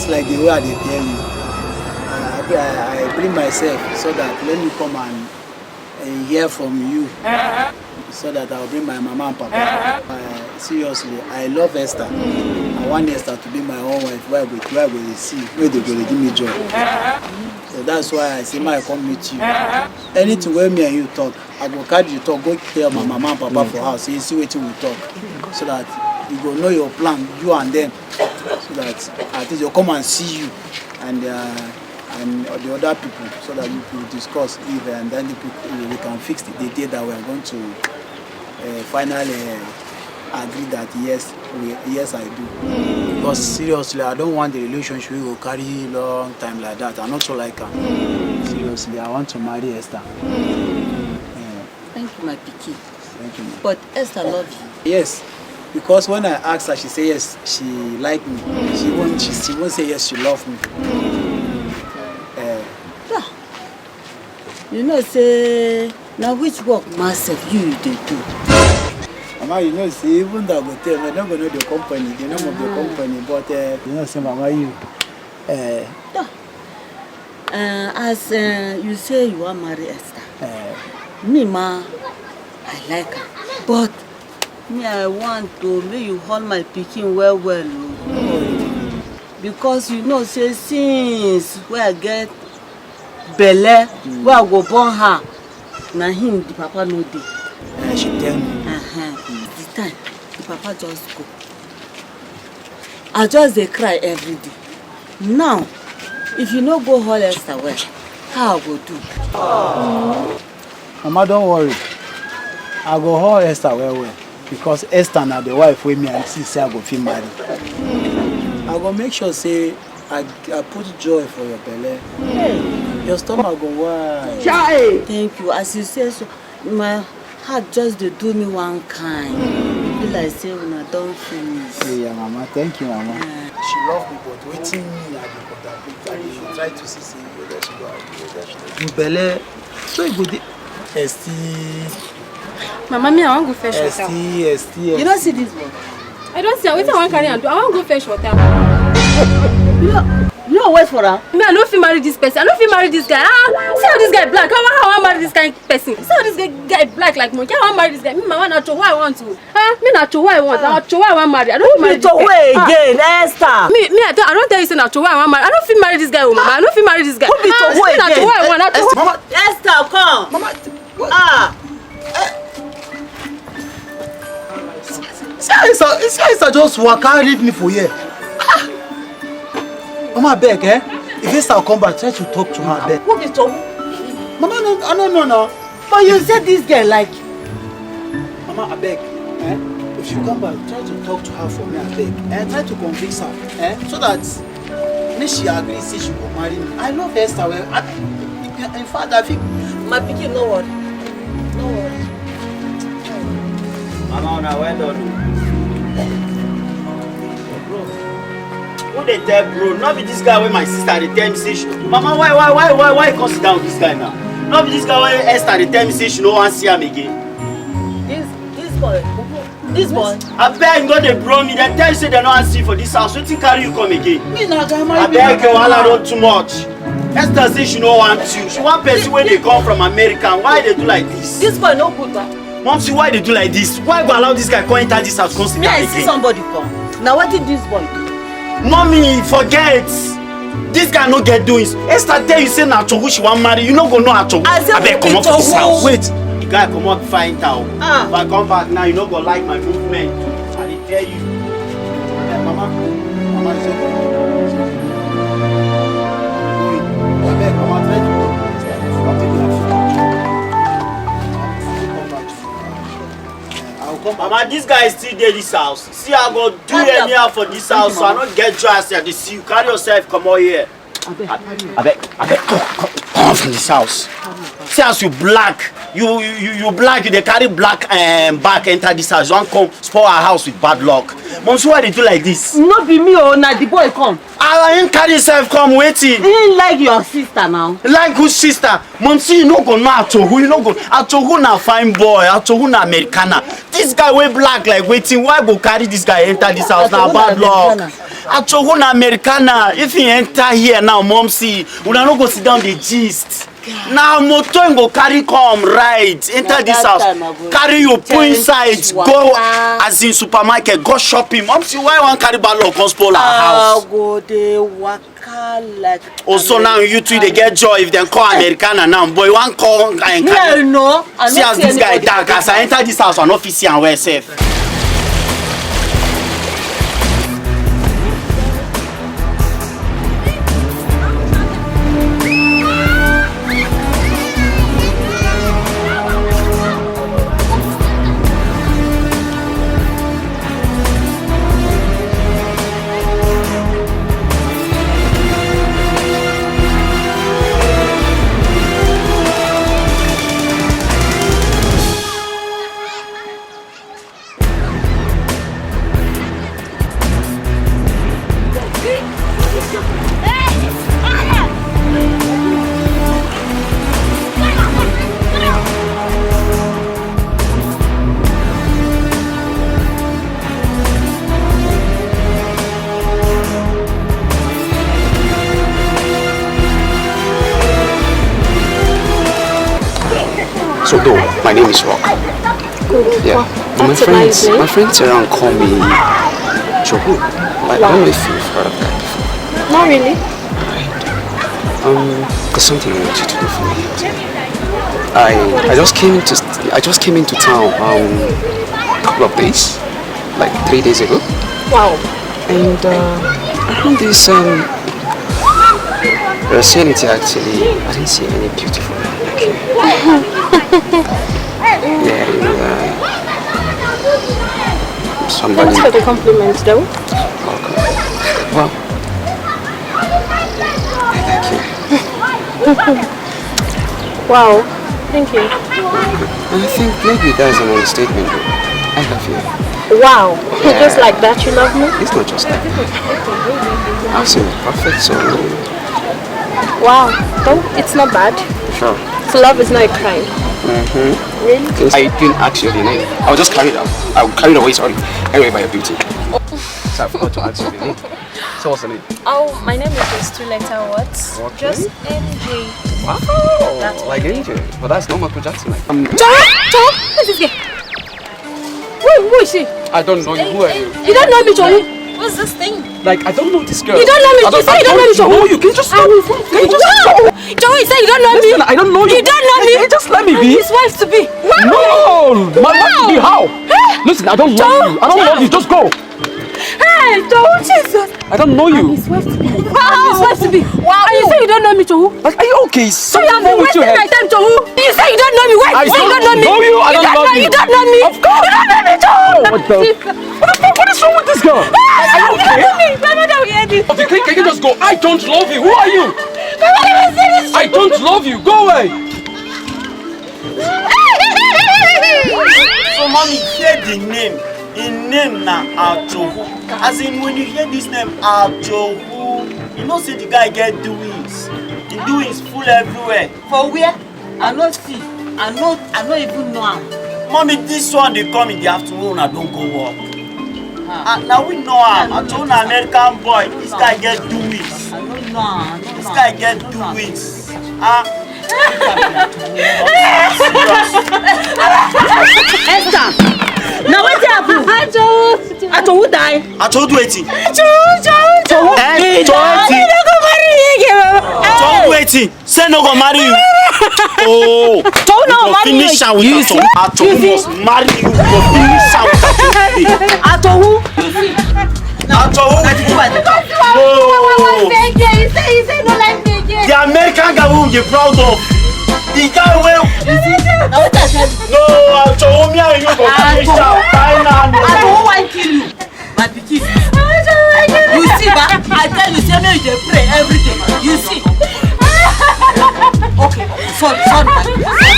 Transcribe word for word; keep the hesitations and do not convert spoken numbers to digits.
It's like the way I dey tell you. I, I, I bring myself so that let me come and, and hear from you. So that I'll bring my mama and papa. Uh, seriously, I love Esther. I want Esther to be my own wife. Where I go, where I go dey see, where they go dey give me joy. So that's why I say, "Ma, I come meet you." Anything wey me and you talk, I go carry the talk, go tell my mama and papa for house. Say, "See wetin we talk," so that you go know your plan, you and them, so that at least they'll come and see you and uh, and the other people, so that you will discuss if and then the people, we can fix the, the day that we are going to uh, finally uh, agree that yes, we, yes, I do. Because seriously, I don't want the relationship will carry long time like that. I not so like her. Seriously, I want to marry Esther. Yeah. Thank you, my pikin. Thank you, ma. But Esther love you. Yes, because when I asked her, she said yes, she liked me. She won't, she, she won't say yes, she loved me. Uh, You know say na which work myself you dey do? Mama, you know, see, even though I go tell, I don't go know the company, the name of the company, but uh, you know, say, Mama, you, uh, Uh, as uh, you say you wan marry Esther, uh, me ma, I like am, but me I want to make you hold my pikin well well o, because you know say since wey I get belle, wey I go born her, na him the papa no dey. Uh, she tell me. Uh-huh. The time the papa just go, I just dey cry every day. Now, if you no go hold Esther well, how I go do? Mama, don't worry. I go hold Esther well well, because Esther na the wife wey me and see say I go fit marry. I go make sure say I, I put joy for your belle. Your stomach go wide. Thank you. As you say so, my heart just dey do me one kind. Be like say una don finish. Hey, yeah, Mama. Thank you, Mama. Uh, She love me, but wetin me I dey contemplate, I dey try to see say whether she go agree, whether she go. Belle, so you go dey. Esti, Mama, me, I wan go fetch water. Esti, Esti. You no see this one? I don see am. Wetin I wan carry am do? I wan go fetch water. You no, you no wait for am. Me, I no fit marry this person. I no fit marry this guy. Ah, see how this guy black. How, how I wan marry this kind person? See how this guy, guy black like monkey. How I wan marry this guy? Me, my one, na throway I want to. Ah, me, na throway I want. Na throway I wan marry. I no fit Who marry be this guy. throway Ah. again, Esther? Me, me, I, tell, I don tell you say na throway I wan marry. I no fit marry this guy o, Mama. I no fit marry this guy. Who be Ah, throway me, na again? Throway I want. Na throway. Mama, Esther, come. Mama, what? Ah, See how Esther, see how Esther just waka leave me for here. Ah! Mama, abeg, eh? If Esther come back, try to talk to her, abeg. Who be throway? Mama, no, I don't know now. But you say this girl like you. Mama, abeg, eh? If she come back, try to talk to her for me, abeg. Eh? Try to convince her, eh? So that make she agree say she go marry me. I love Esther well. I, in fact, I feel. My pikin, no worry. No worry. Mama, una well done o. Bro, who dey tell bro? No be this guy wey my sister dey tell me say she. Mama, why, why, why, why, why you come sit down with this guy now? No be this guy wey Esther dey tell me say she no wan see am again. This, this boy, this boy. Abeg, no dey bro me. Dem tell you say dem no wan see you for this house. Wetin carry you come again? Me na guy, my Abeg, your wahala don too much. Esther say she no want you. She want person wey dey come from America. Why you dey do like this? This boy no good, ba. Mom, see why you dey do like this. Why you go allow this guy come enter this house, come sit Me, down I see again? Somebody come. Now what did this boy do? Mommy, forget. This guy no get doings. Esther tell you say na Achogu she wan marry. You no go know Achogu. I say Abeg, who be comot for this Achogu? House. Wait. The guy comot, find out. Ah. If I come back now, you no go like my movement. I dey tell you. Eh, Mama, Mama, it's okay. It's okay. Abeg, Mama, try to talk to Esther. Nothing will happen. Come back to me. Eh, I'll come back. Mama, this guy still dey this house. See, I go do Calm down. Anyhow for this house, so I no get joy as I dey see you. Carry yourself comot here. Abeg, abeg, come, come, come from this house. See as you black. You you you you black, you dey carry black um, back enter this house. You wan come spoil our house with bad luck. Mom, so why dey do like this? No be me o, na the boy come. Ah, him carry himself come, wetin? He like your sister now. Like whose sister? Mom, see, you no go know Atohu, you no go. Atohu na fine boy, Atohu na Americana. This guy wey black like wetin, why go carry this guy enter this house? Na bad luck. Atohu na Americana. If he enter here now, Mom, see, una no go sit down dey gist. Na motor him go carry come ride enter this house, carry you put inside, go as in supermarket, go shopping. Mom, see, why you wan carry bad luck come spoil our house? I go dey waka like. Oh, so now you two dey get joy if dem call Americana now, but you wan call Americana? No, no, I no see as this guy dark. As I enter this house, I no fit see am well sef. So though, my name is Rock. Yeah. But my friends, my friends around call me Jobu. I don't know if you've heard of that before. Not really. Right. Um, there's something I want you to do for me. I I just came to I just came into town um a couple of days, like three days ago. Wow. And uh, I found this um Christianity actually. I didn't see any beautiful men like you. Yeah, and uh, somebody. Thanks for the compliment, though. Welcome. Well, I thank you. Wow, thank you. I think maybe that's an understatement, though. I love you. Wow, yeah. Just like that, you love me? It's not just that. I've seen it perfect, so. Wow, though it's not bad. Sure. So love is not a crime. Mm-hmm. Really? I didn't ask you your name. I was just carried out. I was carried away, sorry. Anyway, by your beauty. So I forgot to ask you your name. So what's the name? Oh, my name is just two letter words. Okay. Just M J. Wow, that's like M J. But that's not Michael Jackson. Like, um, Joe, Joe, this is gay. Who, who is she? I don't know you. Who are you? You don't know me, Joe. What's this thing? Like, I don't know this girl. You don't know me. You say you don't know me, Joe. No, you can just stop. Can you just stop? Joe, you say you don't know me. Listen, I don't know you. You don't know me. Can you just let me be? His wife to be. No, my wife to be how? Listen, I don't love you. I don't love you. Just go. Hey, Joe, Jesus. I don't know you. His wife to be. His wife to be. Wow. And you say you don't know me, Joe? Like, are you okay? So you have been wasting my time, Joe. You say you don't know me. Why? You say you don't know me. I don't know you. I don't love you. You don't know me. Of course. You don't know me, Joe. What the? What the fuck? What is wrong with this girl? Are you okay? My mother will hear this. Okay, can, can you just go? I don't love you. Who are you? My mother will see this. I don't love you. Go away. So, mommy, hear the name. Him name na Ajohu. As in, when you hear this name, Ajohu, you know say the guy get doings. The doings full everywhere. For where? I no see. I no, I no even know am. Mommy, this one dey come in the afternoon, I don go work. Ah. Ah, na we know am. I told na American boy. This guy get doings. I no know am. I no know am. This guy get doings. Ah. Esther, na wetin happen? Ajowu die. Ajowu do wetin? Ajowu, Ajowu, Ajowu. Eh, Ajowu wetin? He no go marry me again, Baba. Ajowu do wetin? Say no go marry you. Oh, Ajowu no go marry me. Finish am with Ajowu. Ajowu must marry you. Go finish am with Ajowu. Ajowu. Ajowu. No. The American guy wey we dey proud of. The guy wey. No, Ajowu, me and you go finish am. Final. Ajowu wan kill you. My pikin. You see, ba? I tell you, say make you dey pray every day. You see? Okay, sorry, sorry, my pikin.